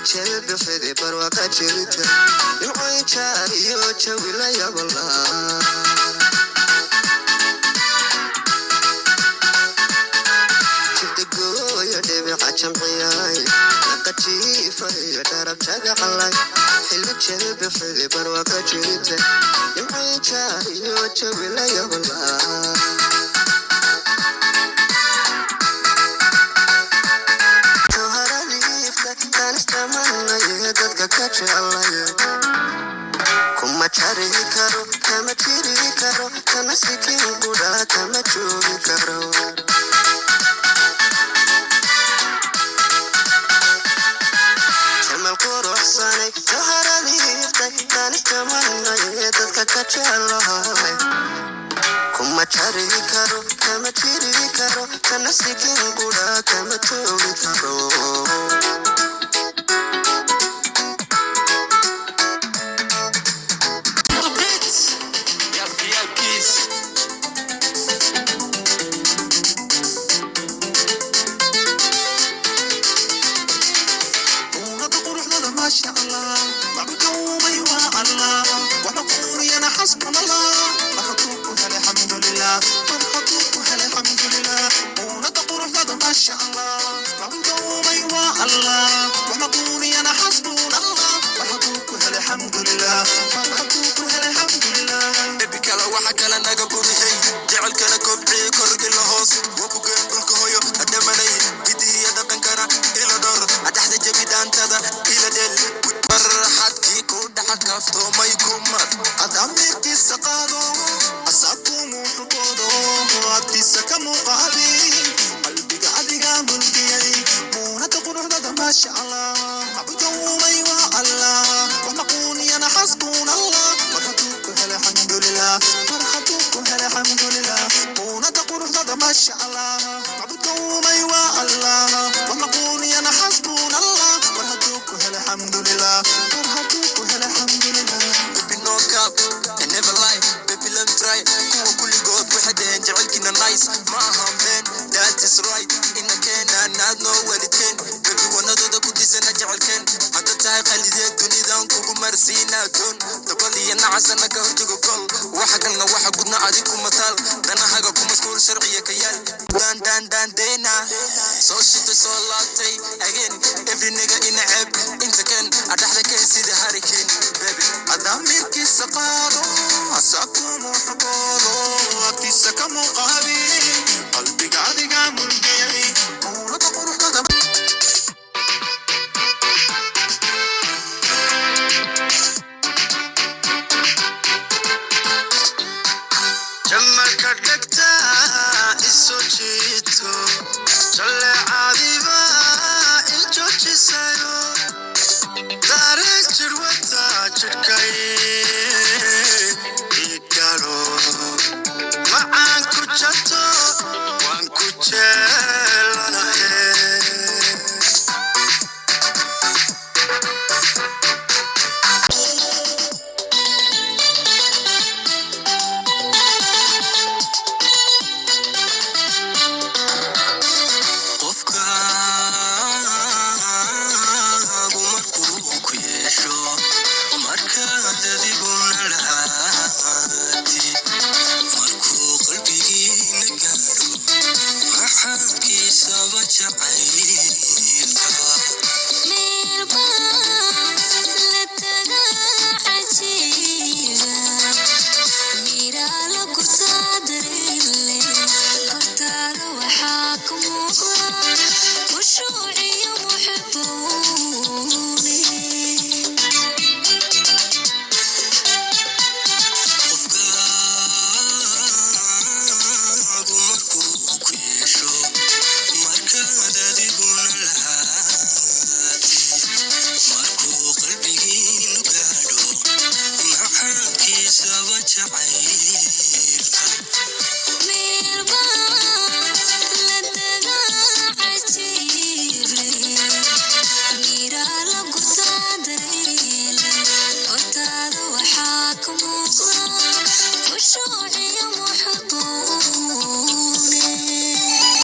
Jelbixidi barwaqa jirta, nimcoy jaariyo jawi la yabla. Jirta gooyo dhibica jamciyay, naqajiifayo dharab jagaclay. Xilli jelbixidi barwaqa jirta, nimcoy jaariyo jawi la yabla. Dadka ka jeclay kuma jari karo, kama jiri karo, kana sikin qudha kama joogi karo. Jamal quruxsanay, jawharadiiftay, tanistamanaye dadka ka jeclahay kuma jari karo, kama jiri karo, kana sikin qudha kama joogi karo. Yabkiis. Uunada quruxdada, maasha Allah, macbuka uumay waa Allah, waxba quuriyana, xasbuna Allah. Mar hadduu ku helay, xamdulilah. Mar hadduu ku helay, xamdulilah. Uunada quruxdada, maasha Allah, macbuka uumay waa Allah, waxba quuriyana, xasbuna Allah. Mar hadduu ku helay, xamdulilah. Mar hadduu ku helay, xamdulilah. Ebi kale waxa kale naga burixay, jecelkana kobciye, korgila hoos waa ku geen dhulka hoyo adamanay, hidihiya dhaqankana ila dhor, adhaxda jebi, dhaantada ila dhel, farxadkii ku dhaxa kaaftoomay kumar. Ad amiirkiisa qaado, asaabtuu muuxuboodo, agtiisa ka muuqaabin, qalbiga adiga mulkiyay. Muunada quruxdada, maasha Allah, macbuka uumay waa Allah, wax maquuniyana, xasbuuna Allah. Mar hadduu ku helay, xamdulilah. Mar hadduu ku helay, xamdulilah. Muunada quruxdada, maasha Allah, macbuka uumay waa Allah, wax maquuniyana, xasbuuna Allah. Mar hadduu ku helay, xamdulilah. Mar hadduu ku helay, xamdulilah. Baby, no cap, I never lie. Baby, let me try. Kuwa kulligood waxay dhaheen jecelkiina nice, ma ahan been, that is right. Ina keenaan aadnoo waalidkeen, baby, wanadooda ku dhisana jecelkeen. Hadda tahay qalideed, dunidan kugu marsiinaa doon dabal iyo nacasana ka hortago gol. Waxa galna waxa gudna adig ku mataal, danahaga ku mashquul, sharciya ka yaal, daan daan daan deena soo shitay, soo laabtay again. Every nigga ina ceeb inta ken adhaxda keen sida hurricane, baby. Ad amiirkiisa qaado, asaabtuu muuxuboodo, agtiisa ka muuqaabin, qalbiga adiga mulkiyay. Muunada quruxdada. Jamalka dhegta iso jiito, jaleecadiba i joojisayo, dareen jirwata jidhkay igalo, macaan ku jato, waan ku jeelanahe. Qofkaagu markuu ku yeesho, markaad adiguna lahaati, markuu qalbigiina gaadho maxaankiisaba jacaylka. Meel baa la tagaa cajiiba, miraa la gurtaa dareen leh, hortaada waxaa ka muuqda khushuuc iyo muxibbuune. Qofkaagu markuu ku yeesho, markaad adiguna lahaati, markuu qalbigiinu gaadho maxaankiisaba jacaylka. Meel baa la tagaa cajiib leh, miraa la gurtaa dareen leh, hortaada waxaa ka muuqda